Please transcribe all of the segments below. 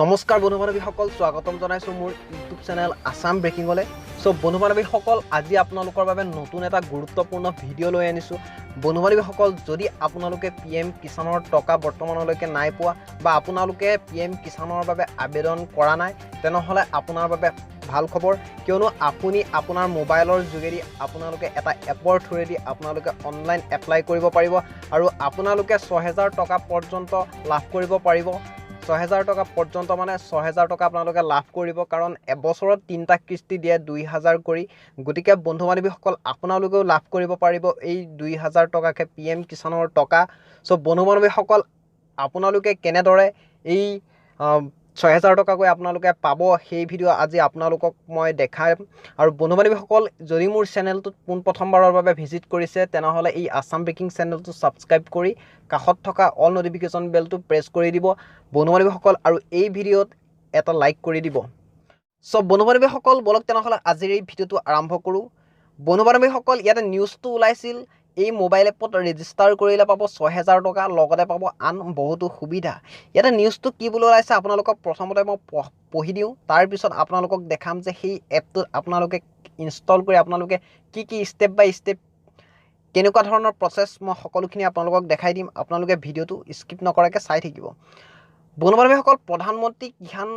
নমস্কাৰ বন্ধু বান্ধৱীসকল, স্বাগতম জনাইছোঁ মোৰ ইউটিউব চেনেল আছাম ব্ৰেকিঙলৈ। চ' বন্ধু বান্ধৱীসকল, আজি আপোনালোকৰ বাবে নতুন এটা গুৰুত্বপূৰ্ণ ভিডিঅ' লৈ আনিছোঁ। বন্ধু বান্ধৱীসকল, যদি আপোনালোকে পি এম কিষাণৰ টকা বৰ্তমানলৈকে নাই পোৱা বা আপোনালোকে পি এম কিষাণৰ বাবে আবেদন কৰা নাই, তেনেহ'লে আপোনাৰ বাবে ভাল খবৰ। কিয়নো আপুনি আপোনাৰ মোবাইলৰ যোগেদি আপোনালোকে এটা এপৰ থ্ৰুৱেদি আপোনালোকে অনলাইন এপ্লাই কৰিব পাৰিব আৰু আপোনালোকে 6000 টকা পৰ্যন্ত লাভ কৰিব পাৰিব। 6000 টকা পৰ্যন্ত মানে 6000 টকা আপোনালোকে লাভ কৰিব, কাৰণ এবছৰত তিনিটা কিস্তি দিয়ে 2000 কৰি। গতিকে বন্ধু বান্ধৱীসকল, আপোনালোকেও লাভ কৰিব পাৰিব এই 2000 টকাকৈ পি এম কিষাণৰ টকা। চ' বন্ধু বান্ধৱীসকল, আপোনালোকে কেনেদৰে এই 6000 টকাকৈ আপোনালোকে পাব সেই ভিডিঅ' আজি আপোনালোকক মই দেখাম। আৰু বন্ধু বান্ধৱীসকল, যদি মোৰ চেনেলটোত পোনপ্ৰথমবাৰৰ বাবে ভিজিট কৰিছে, তেনেহ'লে এই আছাম ব্ৰেকিং চেনেলটো ছাবস্ক্ৰাইব কৰি কাষত থকা অল ন'টিফিকেশ্যন বেলটো প্ৰেছ কৰি দিব বন্ধু বান্ধৱীসকল, আৰু এই ভিডিঅ'ত এটা লাইক কৰি দিব। চ' বন্ধু বান্ধৱীসকল, ব'লক তেনেহ'লে আজিৰ এই ভিডিঅ'টো আৰম্ভ কৰোঁ। বন্ধু বান্ধৱীসকল, ইয়াতে নিউজটো ওলাইছিল, এই মোবাইল এপত ৰেজিষ্টাৰ কৰিলে পাব 6000 টকা, লগতে পাব আন বহুতো সুবিধা। ইয়াতে নিউজটো কি বুলি ওলাইছে আপোনালোকক প্ৰথমতে মই পঢ়ি দিওঁ, তাৰপিছত আপোনালোকক দেখাম যে সেই এপটোত আপোনালোকে ইনষ্টল কৰি আপোনালোকে কি কি ষ্টেপ বাই ষ্টেপ কেনেকুৱা ধৰণৰ প্ৰচেছ মই সকলোখিনি আপোনালোকক দেখাই দিম। আপোনালোকে ভিডিঅ'টো স্কিপ নকৰাকৈ চাই থাকিব। বন্ধু বান্ধৱীসকল, প্ৰধানমন্ত্ৰী কিষাণ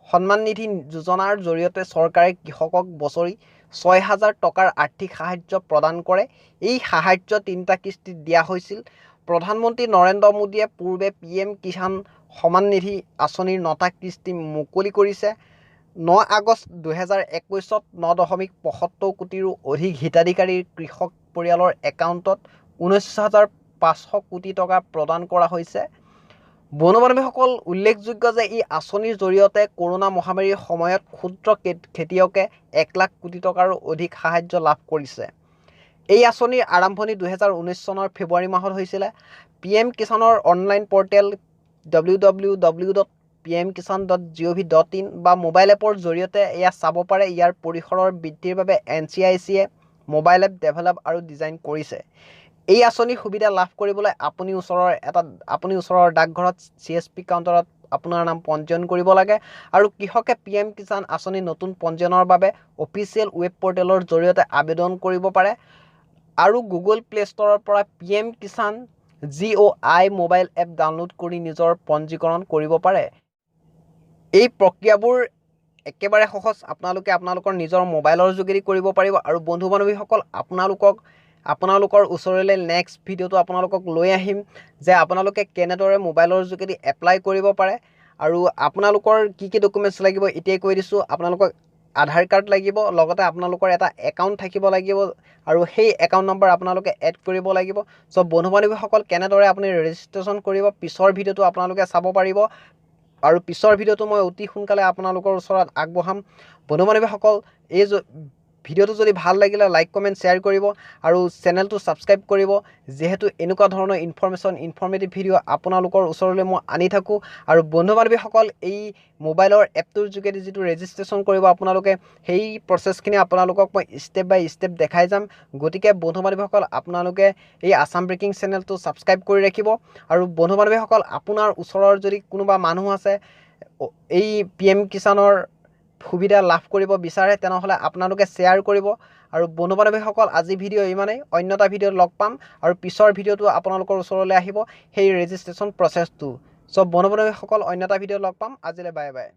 সন্মান নিধি যোজনাৰ জৰিয়তে চৰকাৰে কৃষকক বছৰি 6000 টকাৰ আৰ্থিক সাহায্য প্ৰদান কৰে। এই সাহায্য তিনিটা কিস্তিত দিয়া হৈছিল। প্ৰধানমন্ত্ৰী নৰেন্দ্ৰ মোদীয়ে পূৰ্বে পি এম কিষাণ সন্মান নিধি আঁচনিৰ 9টা কিস্তি মুকলি কৰিছে। 9 আগষ্ট 2021ত 9.75 কোটিৰো অধিক হিতাধিকাৰীৰ কৃষক পৰিয়ালৰ একাউণ্টত 19,500 কোটি টকা প্ৰদান কৰা হৈছে। বন্ধু বান্ধৱীসকল, উল্লেখযোগ্য যে এই আঁচনিৰ জৰিয়তে কৰোণা মহামাৰীৰ সময়ত ক্ষুদ্ৰ খেতিয়কে 1 লাখ কোটি টকাৰো অধিক সাহায্য লাভ কৰিছে। এই আঁচনিৰ আৰম্ভণি 2019 চনৰ ফেব্ৰুৱাৰী মাহত হৈছিলে। পি এম কিষাণৰ online portal www.pmkisan.gov.in বা মোবাইল এপৰ জৰিয়তে এয়া চাব পাৰে। ইয়াৰ পৰিসৰৰ বৃদ্ধিৰ বাবে এন চি I চিয়ে মোবাইল এপ ডেভেলপ আৰু ডিজাইন কৰিছে। এই আঁচনিৰ সুবিধা লাভ কৰিবলৈ আপুনি ওচৰৰ ডাকঘৰত চি এছ পি কাউণ্টাৰত আপোনাৰ নাম পঞ্জীয়ন কৰিব লাগে আৰু কৃষকে পি এম কিষাণ আঁচনি নতুন পঞ্জীয়নৰ বাবে অফিচিয়েল ৱেব পৰ্টেলৰ জৰিয়তে আবেদন কৰিব পাৰে আৰু গুগল প্লে' ষ্ট'ৰৰ পৰা P M Kisan G অ' আই মোবাইল এপ ডাউনলোড কৰি নিজৰ পঞ্জীকৰণ কৰিব পাৰে। এই প্ৰক্ৰিয়াবোৰ একেবাৰে সহজ, আপোনালোকে আপোনালোকৰ নিজৰ মোবাইলৰ যোগেদি কৰিব পাৰিব। আৰু বন্ধু বান্ধৱীসকল, আপোনালোকৰ ওচৰলৈ নেক্সট ভিডিঅ'টো আপোনালোকক লৈ আহিম যে আপোনালোকে কেনেদৰে মোবাইলৰ যোগেদি এপ্লাই কৰিব পাৰে আৰু আপোনালোকৰ কি কি ডকুমেণ্টছ লাগিব এতিয়াই কৈ দিছোঁ। আপোনালোকক আধাৰ কাৰ্ড লাগিব, লগতে আপোনালোকৰ এটা একাউণ্ট থাকিব লাগিব আৰু সেই একাউণ্ট নম্বৰ আপোনালোকে এড কৰিব লাগিব। চ' বন্ধু বান্ধৱীসকল, কেনেদৰে আপুনি ৰেজিষ্ট্ৰেশ্যন কৰিব পিছৰ ভিডিঅ'টো আপোনালোকে চাব পাৰিব আৰু পিছৰ ভিডিঅ'টো মই অতি সোনকালে আপোনালোকৰ ওচৰত আগবঢ়াম। বন্ধু বান্ধৱীসকল, এই ভিডিঅ'টো যদি ভাল লাগিলে লাইক কমেণ্ট শ্বেয়াৰ কৰিব আৰু চেনেলটো ছাবস্ক্ৰাইব কৰিব, যিহেতু এনেকুৱা ধৰণৰ ইনফৰ্মেটিভ ভিডিঅ' আপোনালোকৰ ওচৰলৈ মই আনি থাকোঁ। আৰু বন্ধু বান্ধৱীসকল, এই মোবাইলৰ এপটোৰ যোগেদি যিটো ৰেজিষ্ট্ৰেশ্যন কৰিব আপোনালোকে, সেই প্ৰচেছখিনি আপোনালোকক মই ষ্টেপ বাই ষ্টেপ দেখাই যাম। গতিকে বন্ধু বান্ধৱীসকল, আপোনালোকে এই আছাম ব্ৰেকিং চেনেলটো ছাবস্ক্ৰাইব কৰি ৰাখিব। আৰু বন্ধু বান্ধৱীসকল, আপোনাৰ ওচৰৰ যদি কোনোবা মানুহ আছে এই পি এম কিষাণৰ সুবিধা লাভ কৰিব বিচাৰে, তেনেহ'লে আপোনালোকে শ্বেয়াৰ কৰিব। আৰু বন্ধু বান্ধৱীসকল, আজি ভিডিঅ' ইমানেই, অন্য এটা ভিডিঅ'ত লগ পাম আৰু পিছৰ ভিডিঅ'টো আপোনালোকৰ ওচৰলৈ আহিব সেই ৰেজিষ্ট্ৰেশ্যন প্ৰচেছটো। চ' বন্ধু বান্ধৱীসকল, অন্য এটা ভিডিঅ'ত লগ পাম, আজিলৈ বাই বাই।